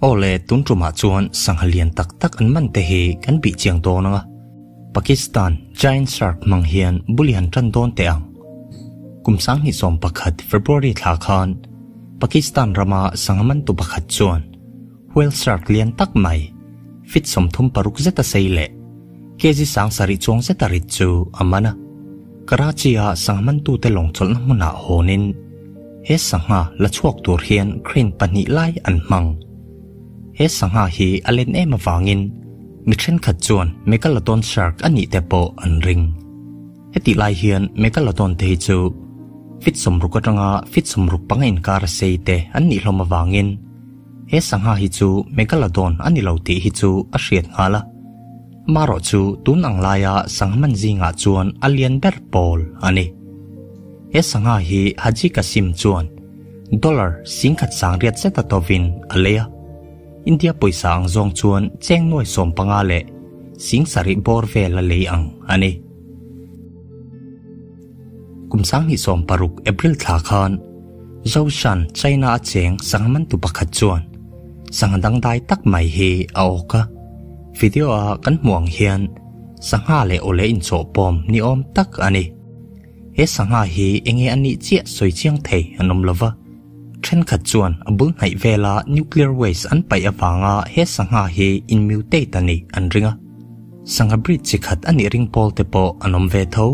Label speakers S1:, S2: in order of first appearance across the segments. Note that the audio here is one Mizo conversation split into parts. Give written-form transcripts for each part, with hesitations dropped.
S1: Aw le, tun tumah chuan sangha lian tak tak an man te hi kan bih chiang dawn ang a, Pakistan Giant Shark hmang hian bul i han tan dawn teh ang. Kum 2011 February thla khan Pakistan rama sangha mantu pakhat chuan Whale shark lian tak mai, feet 36 zeta sei leh kg 7000 chuang zeta rit chu a man a. Karachi-a sangha mantute lawng chawlhna hmunah hawnin he sangha la chhuak tur hian crane pahnih lai an hmang. He sangha hi a len em avangin mi thenkhat chuan Megalodon shark a nih te pawh an ring. Hetih lai hian Megalodon te hi chu feet 60 atanga feet 65 inkar a sei te an nih hlawm avangin he sangha hi chu Megalodon a ni lo tih hi chu a hriat nghal a. Marawh chu tun ang laia sangha man zingah chuan a lian ber pawl a ni. He sangha hi Haji Kasim chuan dollar 10,900 zeta tovin a lei a. India pawisa ang zawng chuan cheng nuai 15 leh 7000 bawr vel a lei ang a ni. Kum 2016 April thla khan Zhoushan, China a cheng sangha mantu pakhat chuan sangha dangdai tak mai hi a awk a. Video a kan hmuh ang hian sangha leh awle inchawhpawm ni awm tak a ni. He sangha hi enge a nih chiah sawi chiang thei an awm lova. Thenkhat chuan a bul hnaih vela nuclear waste an paih avanga he sangha hi in mutate a nih an ring a. Sangha breed chi khat a nih ring pawl te pawh an awm ve tho.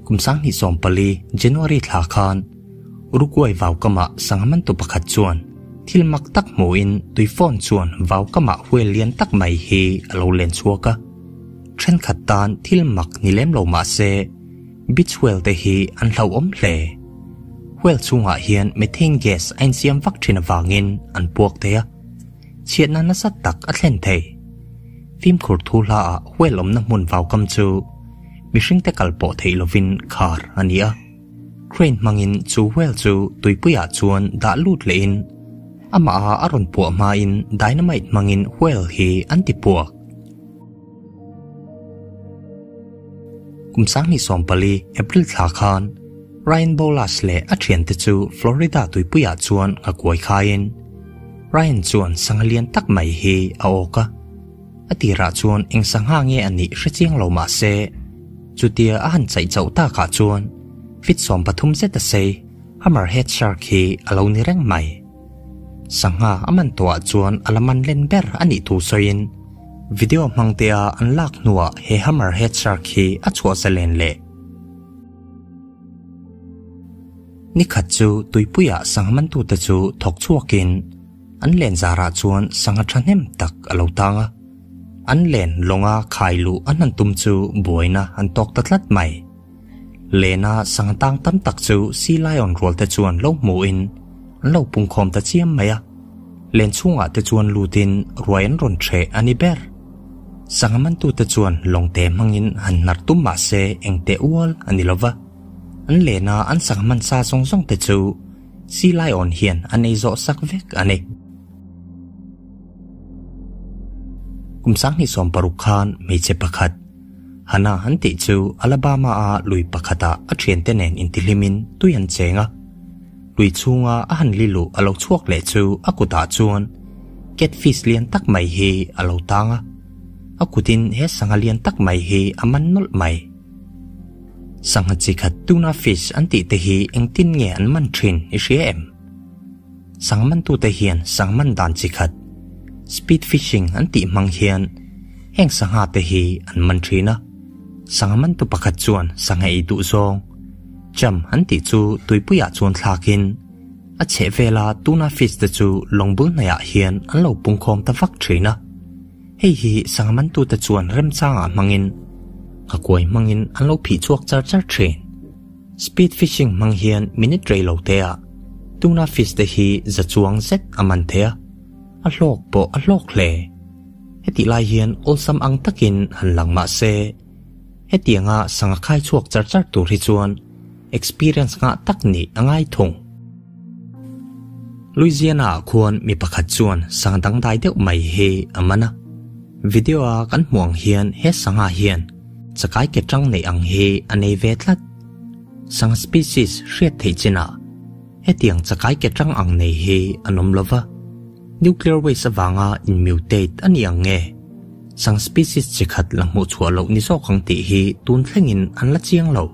S1: Kum 2014 January thla khan Uruguay vau kamah sangha mantu pakhat chuan thil mak tak hmuhin tui phone chuan vau kamah whale lian tak mai hi a lo len chhuak a. Thenkhat tan thil mak ni lem lo mah se beach whale te hi an hlauhawm hle. Whale chhungah hian methane gas a insiam vak thin avangin an puak thei a, chhiatna nasa tak a thlen thei. Fimkhur thu hlaah whale awmna hmun vau kam chu mihring te kal pawh theih lovin khar a ni a. Crane hmangin chu whale chu tuipuiah chuan dah lut lehin amah a rawn puah hmain dynamite hmangin whale hi an ti puak. Kum 2014 April thla khan Ryan Bolas leh a thiante chu Florida tuipuiah chuan a kuai khaiin Ryan chuan sangha lian tak mai hi a awk a. A tirah chuan eng sangha nge a nih hre chiang lo mah se chutia a han chaih chauh takah chuan feet 13 zet a sei hammerhead shark hi a lo ni reng mai. Sangha a man tawhah chuan a la man len ber a nih thu sawiin video hmang te a an lak hnuah he hammerhead shark hi a chhuah zalen leh. Ni khat chu tuipuiah sangha mantute chu thawk chhuakin an len zarah chuan sangha thahnem tak a lo tang a. An len lawnga khai luh an han tum chu buaina an tawk ta tlat mai. Lena sangha tang tam tak chu sea lion rual te chuan lo hmuhin an lo pungkhawm ta chiam mai a. Len chhungah te chuan lutin ruai an rawn threh a ni ber. Sangha mantute chuan lawngte hmangin han hnar tum mah se eng teh ual a ni lova. An lena an sangha man sa zawng zawng te chu sea lion hian an ei zawh sak vek a ni. Kum 2016 khan hmeichhe pakhat Hana an tih chu Alabama a lui pakhatah a thiante nen intihlimin tui an cheng a. Lui chhunga a han li luh a lo chhuak leh chu a kutah chuan catfish lian tak mai hi a lo tang a. A kutin he sangha lian tak mai hi a man nawlh mai. Sangha chi khat tuna fish an tih te hi engtin nge an man thin i hria em? Sangha mantute hian sangha man dan chi khat speed fishing an tih hmang hian heng sangha te hi an man thin a. Sangha mantu pakhat chuan sangha ei duh zawng cham an tih chu tuipuiah chuan thlakin a chheh vela tuna fish te chu lawng bul hnaihah hian an lo pungkhawm ta vak thin a. Hei hi sangha mantute chuan remchangah hmangin a kuai hmangin an lo phih chhuak char char thin. Speed fishing hmang hian minute rei lo te ah tuna fish te hi za chuang zet a man thei a, a hlawk pawh a hlawk hle. Hetih lai hian awlsam ang takin han lang mah se hetianga sangha khai chhuak char char tur hi chuan experience ngah tak nih a ngai thung. Louisiana ah khuan mi pakhat chuan sangha dangdai deuh mai hi a man a. Video a kan hmuh ang hian he sangha hian chakai ke tang nei ang hi a nei ve tlat. Sangha species hriat theih chinah hetiang chakai ke tang ang nei hi an awm lova. Nuclear waste avanga in mutate a ni ang nge? Sangha species chi khat la hmuh chhuah loh ni zawk ang tih hi tun thlengin an la chiang lo.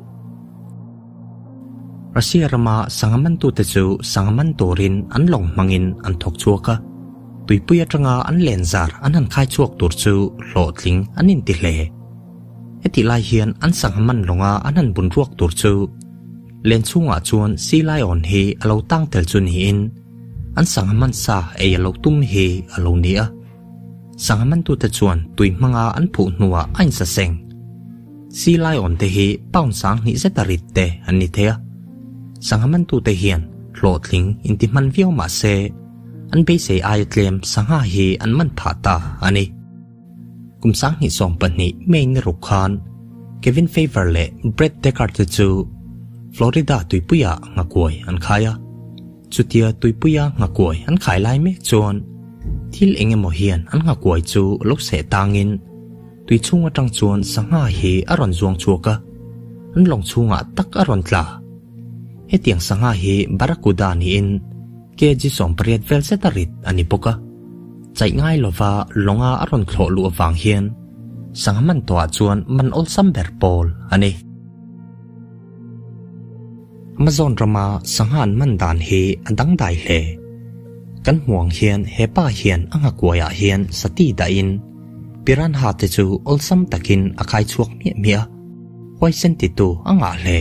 S1: Russia rama sangha mantute chu sangha man turin an lawng hmangin an thawk chhuak a, tuipui atanga an len zar an han khai chhuak tur chu hlawhtling an inti hle. Hetih lai hian an sangha man lawnga an han bun ruak tur chu len chhungah chuan sea lion hi a lo tang tel chu niin an sangha man sa ei a lo tum hi a lo ni a. Sangha mantute chuan tui hmanga an phuh hnuah a insaseng. Sea lion te hi pound 2000 zeta rit te an ni thei a. Sangha mantute hian hlawhtling inti hman viau mah se an beisei aia tlem sangha hi an man phah ta a ni. Kum 2012 May ni ruk khan Kevin Faver leh Brett Deckard te chu Florida tuipuia nghakuai an khai a. Chutia tuipuia nghakuai an khai lai mek chuan thil eng emaw hian an nghakuai chu lo seh tangin tui chhung atang chuan sangha hi a rawn zuang chhuak a, an lawng chhungah tak a rawn tla. Hetiang sangha hi barracuda niin kg 80 vel zet a rit a ni bawk a. Chaih ngai lova lawnga a rawn thlawh luh avang hian sangha man tawhah chuan man awlsam ber pawl a ni. Amazon rama sangha an man dan hi a dangdai hle. Kan hmuang hian hepa hian a nghakuaiah hian sati dahin piranha te chu awlsam takin a khai chhuak miah miah a, huaisen titu a ngah hle.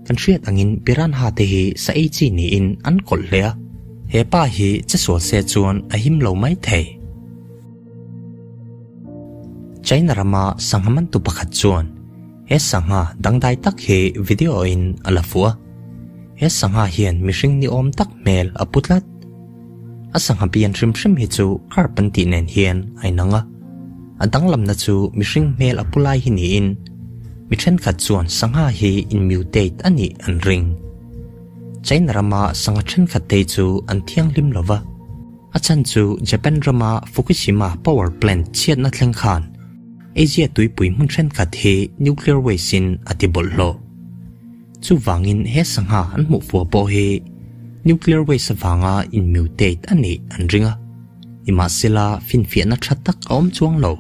S1: Kan hriat angin piranha te hi sa ei chi niin an kawlh hle a, hepa hi che sual se chuan a him lo mai thei. China rama sangha mantu pakhat chuan he sangha dangdai tak hi video in a la fuh a. He sangha hian mihring ni awm tak hmel a pu tlat. A sangha pian hrim hrim hi chu carp an tih nen hian a inang a. A danglamna chu mihring hmel a pu lai hi niin mi thenkhat chuan sangha hi in mutate a nih an ring. China rama sangha thenkhat te chu an thianghlim lova. A chhan chu Japan rama Fukushima power plant chhiatna thleng khan Asia tuipui hmun thenkhat hi nuclear waste in a ti bawlhhlawh. Chuvangin he sangha an hmuh fuh pawh hi nuclear waste avanga in mutate a nih an ring a. Nimahsela finfiahna tha tak a awm chuang lo.